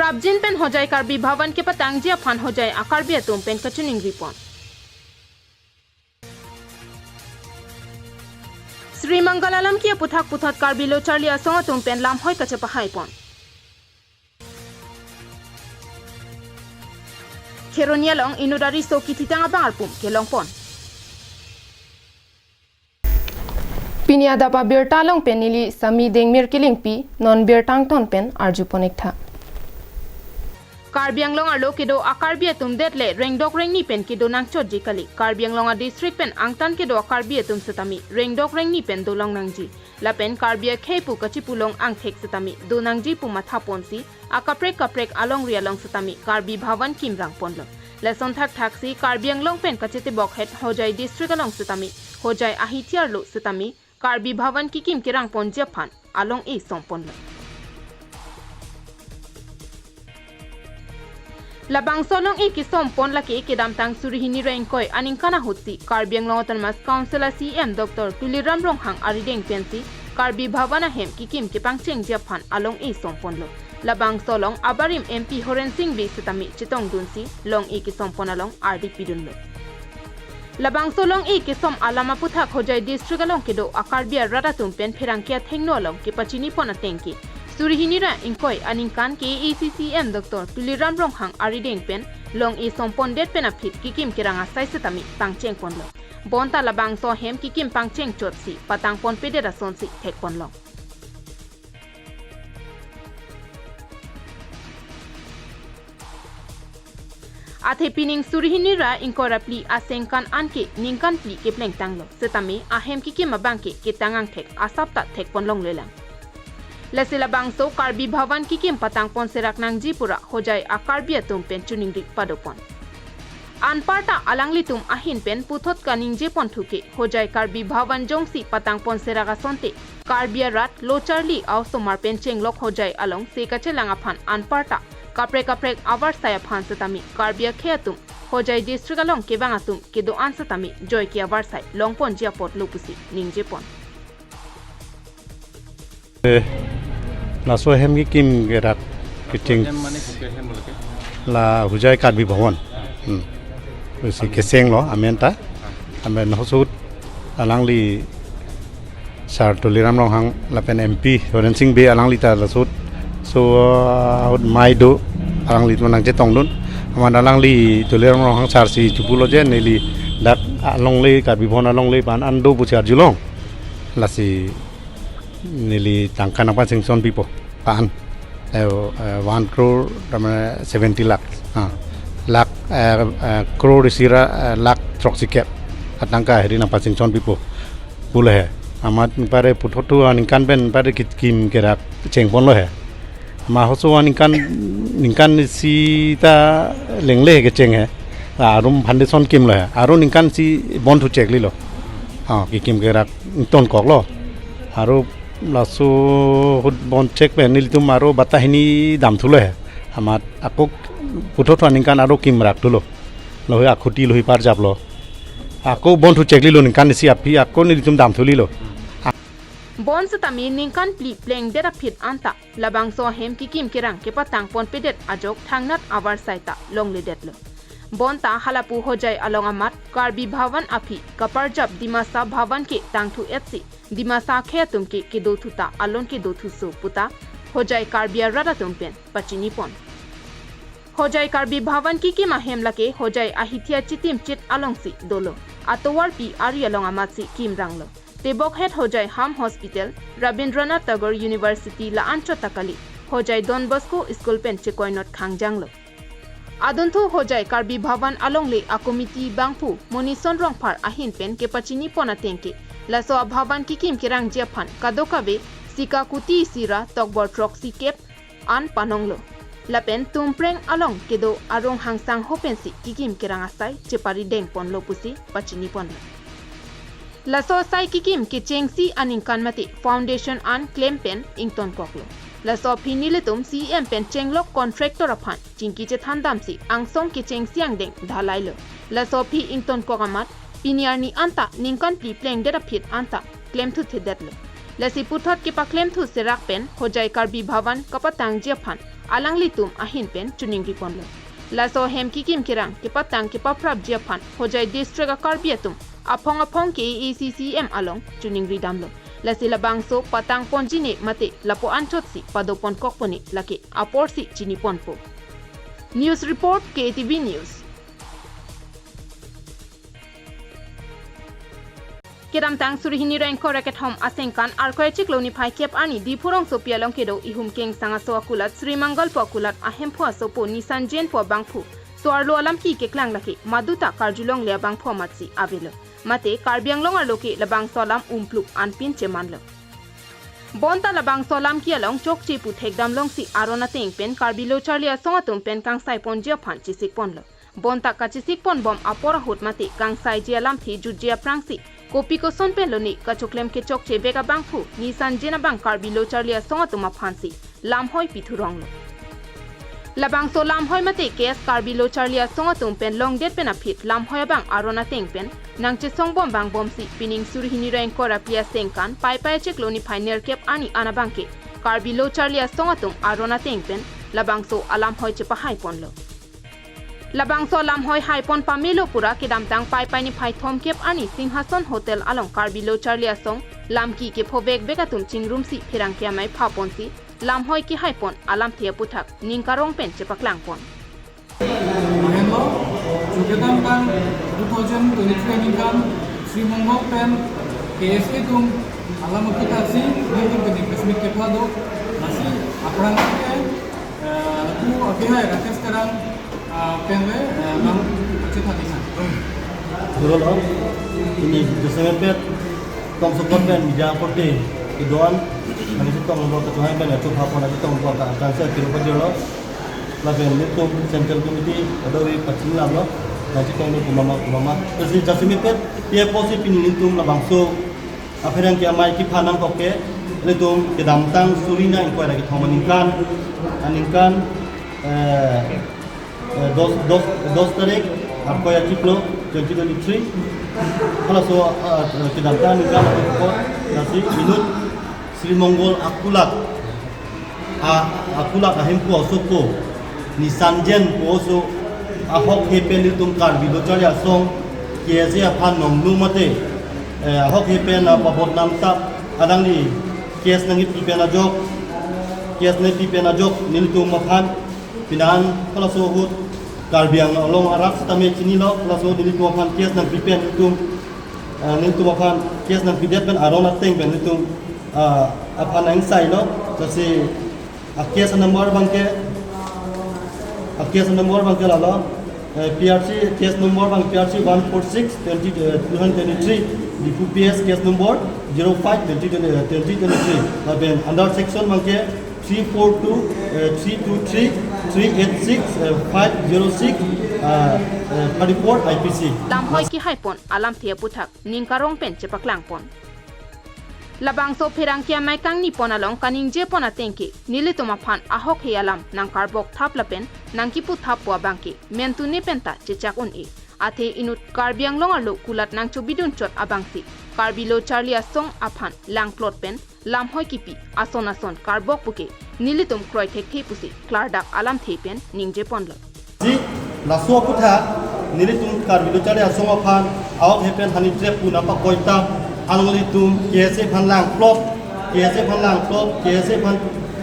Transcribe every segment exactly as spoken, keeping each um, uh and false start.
Apjin pen Hojai Karbi Bhavan kepatangji aphan Hojai a-Karbi atum pen kachiningri pon. Sri Mangal Alamki aputhak puthot Karbi Lo Charli Asong atum pen lamhoi kachepahai pon. Kheroni along inut ariso kithitang abang arpum kelong pon. Pini adap abirta along pen neli Sami Dengmir Kilingpi, non birta angton pen arju pon ik tha. Karbi Anglong arlo kedo a-Karbi atum det le rengdok rengni pen kedo nangchotji kali. Karbi Anglong a-district pen angtan kedo a-Karbi atum setame rengdok rengni pen dolong nangji. Lapen Karbi akhei pu kachipu long angthek setame do nangji pu matha ponsi akaprek kaprek alongri along setame Karbi Bhavan kimrang ponlo. Lason thakthak si Karbi Anglong pen kachetebok het Hojai district along setame, Hojai ahithi arlo setame Karbi Bhavan kikim kerang ponji aphan along-e som ponlo. Labangso along-e kesom pon lake kedamtang suri hini ra ingkoi aningkan ahutsi Karbi Anglong Autonomous Council a-C E M Doctor Tuliram Ronghang arideng pensi Karbi Bhavan ahem kikim kepangchengji aphan along-e som ponlo. Labangso along abarim M P Horen Sing Bey setame chetongdunsi long-e kesom pon along ardi pidunlo. Labangso long-e kesom alam aputhak Hojai district along kedo a-Karbi arat atum pen pherangke athengno along kepachini pon ateng ke, suri hini ra ingkoi aningkan K A A C C E M Doctor Tuliram Ronghang arideng pen long-e som pondet pen aphi kikim kerang asai setame pangcheng ponlo. Bonta labangso ahem kikim pangcheng chotsi patang ponpedet asonsi thek ponlong. Athe pining suri hini ra ingkoi ra phli asengkan an ke ningkan phli kepleng tanglo. Setame ahem kikim abang ke ketang angthek asap ta thek ponlonglelang. Lasi labangso Karbi Bhavan kikim patang pon serak nangji pura Hojai a-Karbi atum pen chiningri pado pon. Anparta alanglitum ahin pen puthot kaningje ponthu ke Hojai Karbi Bhavan jongsi patang pon serak asonte Karbi arat Lo Charli a-osomar pen chenglok Hojai along se kachelang aphan anparta kaprek kaprek avarsai aphan setame Karbi akhei atum Hojai district along kevang atum kedo-an setame joike avarsai long ponji apotlo pusi ningje pon. Eh, laso ahem kikim kerak kecheng ahem mane kopi ahem bola ke? La Hojai Karbi Bhavan. Hmm. Pusi kesenglo amen ta. Amen hosut alangli Sir Tuliram Ronghang lapen M P Horen Sing Bey alangli ta lasut. So, uh, ahut mai do alanglitum nangchetongdun. Amat alangli Tuliram Ronghang sir si chepulo je neli dak alongle Karbi Bhavan alongle pan an do pusi arjulong. Lasi neli tangka nangpachingson pipo. Pan. Eh, eh, one crore, tame seventy lakh. Ah. Lakh, eh, eh, crore isi ra, eh, lakh throksi kep. Atangka heri nangpachingson pipo. Pule he. Amat pare puthot thu aningkan pen pare kikim kerak cheng ponlo he. Ma hoso aningkan, ningkan isi ta lengle kecheng he. Arum foundation kimlo he. Aru ningkan isi bon thu chek lilo. Ah, kikim kerak ingtonkoklo. Aru laso ahut bon chek pen nelitum aru bata hini damthulo he. Amat ako puthot thu aningkan aru kimrak thulo. Lohi akhuti lohi parjaplo. Ako bon thu chek lilo ningkan isi aphi ako nelitum damthu lilo. Bon setame ningkan phli plengdet aphi anta labangso ahem kikim kerang kepatang ponpedet ajok thangnat avarsai ta longledetlo. Bonta halapu Hojai along amat Karbi Bhavan aphi kaparjap Dimasa Bhavan ke tangthu etsi Dimasa akhei atum ke kedothu ta alon kedothuso puta Hojai Karbi arat atum pen pachini pon. Hojai Karbi Bhavan kikim ahem lake Hojai ahithi achitim chit alongsi dolo. Atovarpi ari along amatsi kimranglo. Tebokhet Hojai Ham Hospital, Rabindranath Tagore University la-anchot ta kali, Hojai Don Bosco School pen chekoinot khangjanglo. Adunthu Hojai Karbi Bhavan alongle a-committee bangphu Monison Rongphar ahin pen kepachini pon ateng ke, laso abhavan kikim kerangji aphan kadokave sika kuti isi ra tokbor throksi kep an panonglo. Lapen Tumpreng along kedo arong hangsangho pensi kikim kerang asai cheparideng ponlo pusi pachini ponlo. Laso asai kikim kechengsi aningkan mate foundation an klem pen ingtonkoklo. Laso aphi nelitum C E M pen chenglok contractor aphan chingki chethan damsi angsong kechengsi angdeng dhalailo. Laso aphi ingtonkok amat pini arni anta ningkan phli plengdet aphi anta klemthuthedetlo. Lasi puthot kepaklemthu serak pen Hojai Karbi Bhavan kapatangji aphan alanglitum ahin pen choningri ponlo. Laso hem kikim kerang kepatang kepaprapji aphan Hojai district a-Karbi atum aphong aphong ke A A C C M along choningri damlo. Lasi labangso patang ponji ne mate lapu anchotsi pado ponkok pone lake aporsi chini ponpo. News report, K A T V News. Kedamtang suri hini ra ingkoi ra kethom asengkan Arkoi achiklo niphai kep arni Diphu rongsopi along kedo Ihumkeng Sangaso akulat Sri Mangal pu akulat ahemphu asopo Nisanjen pu abangphu so-arlo alam ki keklang lake maduta karjulongle abangphu amatsi avelo. Mate Karbi Anglong arlo ke labangso alam umpluk anpin chemanlo. Bonta labangso alam ki along chokche pu thekdam longsi aron ateng pen Karbi Lo Charli Asong atum pen kangsai ponji aphan chesik ponlo. Bonta kachesik pon bom apor ahut mate kangsaiji alamthe jutji aphrangsi kopi koson pen lone kachoklem kechokche vek abangphu Nisanjen abang Karbi Lo Charli Asong atum aphansi lamhoi pithuronglo. Labangso lamhoi mate case Karbi Lo Charli Asong atum pen longdet pen aphi lamhoi abang aron ateng pen nangchesong bom vangbomsi pining suri hini ra ingkoi ra phli asengkan Paipai achiklo niphai nerkep arni an abangke Karbi Lo Charli Asong atum aron ateng pen labangso alamhoi chepahai ponlo. Labangso alamhoi hai pon pamelo pura kedamtang Paipai niphai thomkep arni Singhason Hotel along Karbi Lo Charli Asong lam ki kephovek vek atum chingrumsi pherangke amei pha ponsi lamhoi kehai pon alamthe aputhak ning karong pen chepaklang pon. Ahenlo, kedamtang two thousand twenty-three aningkan Sri Mangal pen K S A atum alam akita si nelitum kini press meet kepado, lasi aphrang ke, eh, lapu akehai Rakesh Terang, ah, pen le, eh, lam kachethan isi. Dolo lo, pini Jasemet pet, tong sokot pen media korte kedo-an, mane si tong lo kachehai pen atum aphan atum tong lo ka, kansa kilo pajirlo. Lapen nelitum Central Committee kadokave pachini lamlo, nangchetong lo kumama kumama. Lasi Jasemet pet, P F O si pini nelitum labangso apherangke amei kephan nangkok ke, nelitum kedamtang suri hini ra ingkoi ra kethom aningkan, aningkan, eh, eh, dos, dos, dos tarik, Arkoi achiklo, twenty twenty-three. Halaso, eh, kedamtang aningkan ako ko, lasi inut Sri Mangal akulat, a, akulat ahemphu asopo Nisanjen pu aso ahokhe pen nelitum Karbi Lo Charli Asong K S A aphan nongnu mate, eh, ahokhe pen, ah, pabot namtap alangli case nangkipi pen ajok, case nangkipi pen ajok nelitum aphan pinan halaso ahut Karbi Anglong arat sitame chinilo, halaso nelitum aphan case nangpi pen nelitum, ah, nelitum aphan case nangpidet pen aron ateng pen nelitum, ah, aphan nangsailo. Lasi a-case number abangke, a-case number abangke lalo, eh, P R C case number abang P R C one four six twenty, eh, two thousand twenty-three, Diphu P S case number zero five twenty twenty, eh, twenty twenty-three. Lapen under section abangke three four two, eh, three two three, three eight six, eh, five zero six, eh, eh, thirty-four I P C. Lamhoi kehai pon alamthe aputhak ning karong pen chepaklang pon. Labangso pherangke amei kangni pon along kaningje pon ateng ke, nelitum aphan ahokhe alam nangkarbok thap lapen nangkipu thap pu abangke mentune penta chechak un-e. Athe inut Karbi Anglong arlo kulat nangchobidun chot abangsi Karbi Lo Charli Asong aphan langplot pen lamhoi kipi ason ason karbok puke nelitum kroi thekthe pusi klardak alamthe pen ningje ponlo. Si laso aputhak nelitum Karbi Lo Charli Asong aphan ahokhe pen hani trep pu nangpakoi tap, alanglitum K S A aphan langplot, K S A aphan langplot, K S A aphan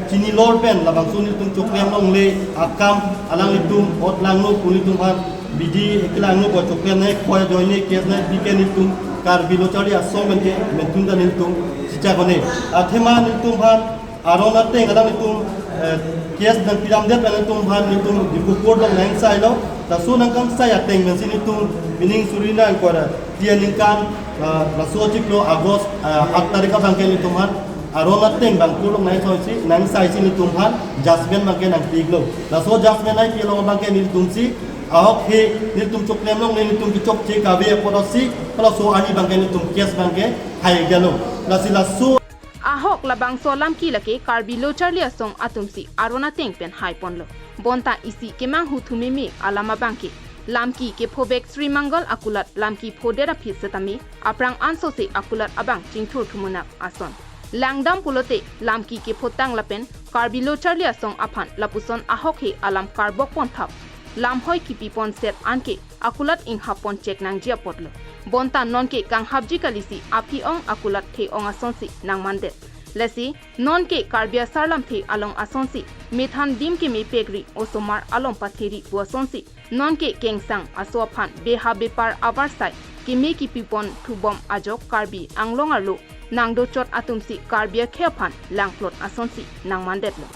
chinilor pen labangso nelitum choklem longle akam alanglitum ot langno pu nelitum aphan bidi ekelang no ko choklem nangkoi ajoine case nangpi ke nelitum Karbi Lo Charli Asong pen ke mentun ta nelitum chechak un-e. Athema nelitum aphan aron ateng alanglitum, eh, case nangpidamdet pen nelitum aphan nelitum Diphu court along nangsailo. Laso nangkangsai ateng pensi nelitum pining suri hini ra ingkoi ra phli aningkan, ah, laso achiklo August, ah, aat tarik abangke nelitum aphan aron ateng bang court along nangsaisi, nangsaisi nelitum aphan judgment abangke nangpi-iklo. Laso judgment nangpi along abangke nelitum si ahokhe nelitum choklem longle nelitum kechokche kave apot si halaso arni abangke nelitum case abangke hai gelo. Lasi laso ahok labangso alam ke lake Karbi Lo Charli Asong atum si aron ateng pen hai ponlo. Bonta isi kemanghu thumeme alam abangke lam ke kephovek Sri Mangal akulat lam ke phodet aphi setame aphrang ansose akulat abang chingthur thumunak ason. Langdam pulote lamki kephotang lapen Karbi Lo Charli Asong aphan lapuson ahokhe alam karbok pon thap, lamhoi kipi pon set anke akulat inghap pon chek nangji apotlo. Bonta nonke kanghapji kalisi aphi ong akulat the ong asonsi nangmandet. Lasi nonke Karbi asarlamthe along asonsi methan dim keme pekri osomar alom patheri pu asonsi nonke kengsang aso aphan beha bepar avarsai keme kipi pon thubom ajok Karbi Anglong arlo nangdochot atumsi Karbi akhei aphan langplot asonsi nangmandetlo.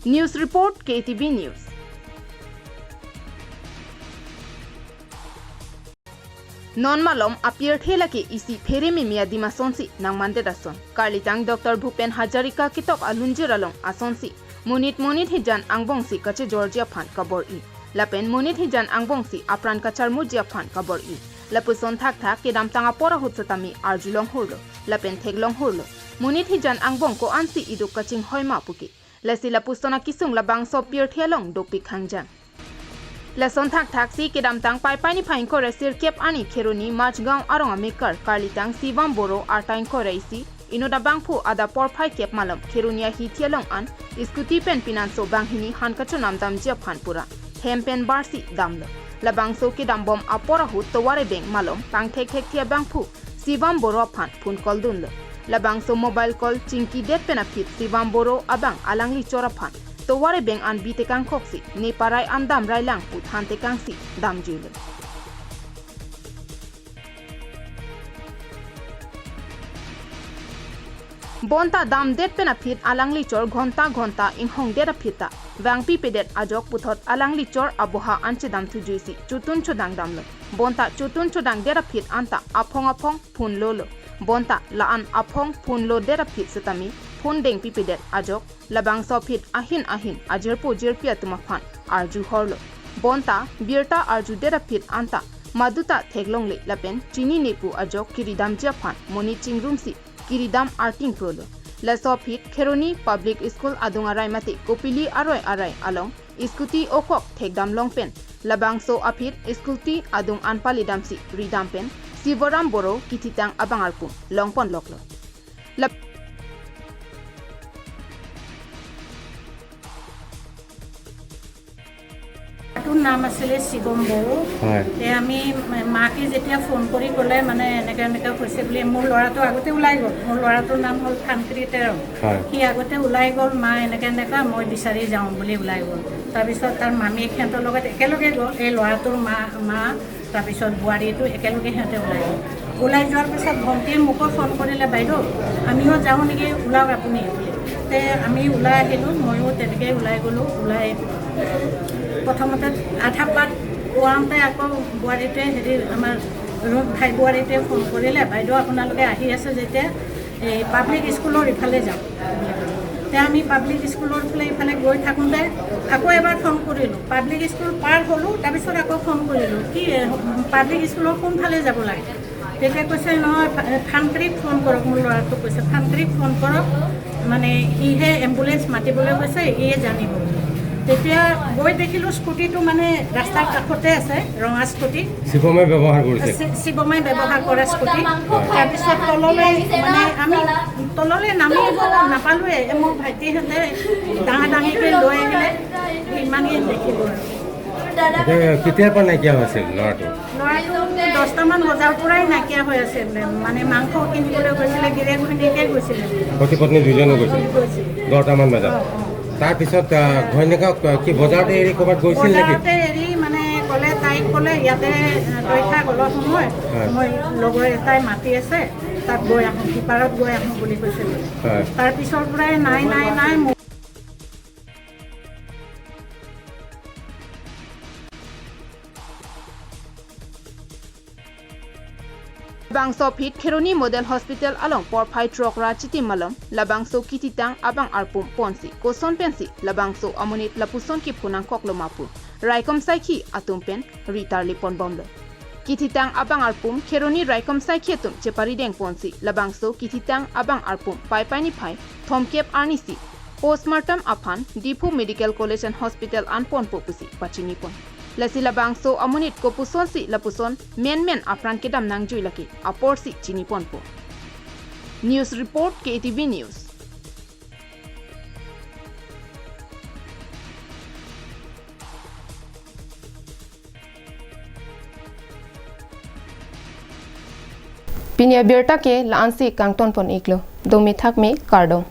News report, K T V News. Non malom apirthe lake isi phere meme adim asonsi nangmandet ason. Karlitang Doctor Bhupen Hazarika ketok alunjir along asonsi monit monit hijan angbongsi kachejorji aphan kabor-i. Lapen monit hijan angbongsi apran kacharmuji aphan kabor-i. Lapuson thakthak kedamtang apor ahut setame arjulong hurlo. Lapen theklong hurlo. Monit hijan angbong ko-ansi iduk kachinghoi ma puke. Lasi lapuson akesung labangso pirthe along dopik hangjang. Lason thakthaksi kedamtang Paipai niphai ingkoi ra sirkep arni Kheroni Majgaon arong amekar Karlitang Sivam Boro arta ingkoi ra isi inut abangphu adap porphai kep malom Kheroni ahithi along an scooty pen pinanso banghini han kachonam damji aphan pura hem pen barsi damlo. Labangso kedambom apor ahut tovar ebeng malom pangthekthekthe abangphu Sivam Boro aphan phone call dunlo. Labangso mobile call chingkidet pen aphi Sivam Boro abang alangli chor aphan tovar ebeng an bitekangkhoksi ne parai an damrailang pu thantekangsi damjuilo. Bonta damdet pen aphi alangli chor ghonta ghonta inghongdet aphi ta vangpipedet ajok puthot alangli chor aboha an chedam thujuisi chotun chodang damlo. Bonta chotun chodangdet aphi anta aphong aphong phone lolo. Bonta la-an aphong phone lodet aphi setame phone dengpipedet ajok labangso aphi ahin ahin ajirpo jirpi atum aphan arju horlo. Bonta birta arjudet aphi anta maduta theklongle lapen chinine pu ajok kiridamji aphan monit chingrumsi kiridam arting prolo. Laso aphi Kheroni Public School adung arai mate Kopili aroi arai along scooty okok thekdam long pen labangso aphi scooty adung an palidamsi ridam pen Sivaram Boro kithitang abang arpum longpon loklo. Lap- তোৰ নাম আছিলে শিৱম বড়ো। হয়। তে আমি মাকে যেতিয়া ফোন কৰি ক'লে, মানে, এনেকে এনেকে হৈছে বুলি, মোৰ ল'ৰাটো আগতে ওলাই গ'ল। মোৰ ল'ৰাটোৰ নাম হ'ল থানক্ৰি তেৰণ। হয়। সি আগতে ওলাই গ'ল, "মা, এনেকে এনেকা, মই বিচাৰি যাওঁ," বুলি ওলাই গ'ল। তাৰপিছত তাৰ মামীয়েক সিহঁতৰ লগত একেলগে গ'ল। এই ল'ৰাটোৰ মা, মা, তাৰপিছত বোৱাৰীটো একেলগে সিহঁতে ওলাই গ'ল। ওলাই যোৱাৰ পিছত ভণ্টিয়ে মোকো ফোন কৰিলে, "বাইদেউ, আমিও যাওঁ নেকি, ওলাওক আপুনি," বুলি। তে আমি ওলাই আহিলোঁ, ময়ো তেনেকেই ওলাই গ'লোঁ। ওলাই প্ৰথমতে আধা বাট পোৱাওঁতে আকৌ বোৱাৰীটোৱে, হেৰি, আমাৰ ৰু-, ভাই বোৱাৰীটোৱে ফোন কৰিলে, "বাইদেউ, আপোনালোকে আহি আছে যেতিয়া এই পাব্লিক স্কুলৰ ইফালে যাওক।" তে আমি পাব্লিক স্কুলৰ ফালে ইফালে গৈ থাকোঁতে আকৌ এবাৰ ফোন কৰিলোঁ, পাব্লিক স্কুল পাৰ হ'লোঁ, তাৰপিছত আকৌ ফোন কৰিলোঁ, "কি, এ, পাব্লিক স্কুলৰ কোনফালে যাব লাগে?" তেতিয়া কৈছে, "নহয়, ফা-, থানক্ৰিক ফোন কৰক," মোৰ ল'ৰাটোক কৈছে, "থানক্ৰিক ফোন কৰক, মানে, সিহে এম্বুলেন্স মাতিবলৈ কৈছে, সিয়ে জানিব।" তেতিয়া গৈ দেখিলোঁ স্কুটিটো, মানে, ৰাস্তাৰ কাষতে আছে, ৰঙা স্কুটি। শিৱমে ব্যৱহাৰ কৰিছে। শি-, শিৱমে ব্যৱহাৰ কৰা স্কুটি। হয়। তাৰপিছত তললৈ, মানে, আমি তললৈ নামিব নাপালোৱে। এই মোৰ ভাইটিহঁতে ডাঙৰ ডাঙৰকৈ লৈ আহিলে, ইমানেই দেখিলোঁ আৰু। এতিয়া কেতিয়াৰ পৰা নাইকিয়া হৈছিল ল'ৰাটো? ল'ৰাটো দহটামান বজাৰ পৰাই নাইকিয়া হৈ আছে বোলে। মানে, মাংস কিনিবলৈ গৈছিলে, গিৰিয়েক ঘৈণীয়েকে গৈছিলে। পতি পত্নী দুজনো গৈছিল? গৈছিল। দহটামান বজাত? অ, অ। তাৰপিছত, আহ, ঘৈণীয়েকক, আহ, কি বজাৰতে এৰি ক'ৰবাত গৈছিল নেকি? বজাৰতে এৰি, মানে, ক'লে, তাইক ক'লে, "ইয়াতে, আহ, তই থাক অলপ সময়, হয়। মই লগৰ এটাই মাতি আছে, তাত গৈ আহোঁ, সিপাৰত গৈ আহোঁ," বুলি কৈছিল। হয়। তাৰ পিছৰ পৰাই নাই, নাই, নাই। Labangso aphi Kheroni Model Hospital along porphai throk ra chitim malom labangso kithitang abang arpum ponsi koson pensi labangso amonit lapuson kiphunangkoklo ma pu raikom saikhi atum pen ritarli ponbomlo. Kithitang abang arpum Kheroni raikom saikhi atum cheparideng ponsi labangso kithitang abang arpum Paipai niphai thomkep arnisi postmortem aphan Diphu Medical College and Hospital an ponpo pusi pachini pon. Lasi labangso amonit kopusonsi lapuson menmen apran kedam nangjui lake aporsi chini ponpo. News report, K T V News. Pini abirta ke la-ansi kangton pon iklo. Dome thakme, kardom.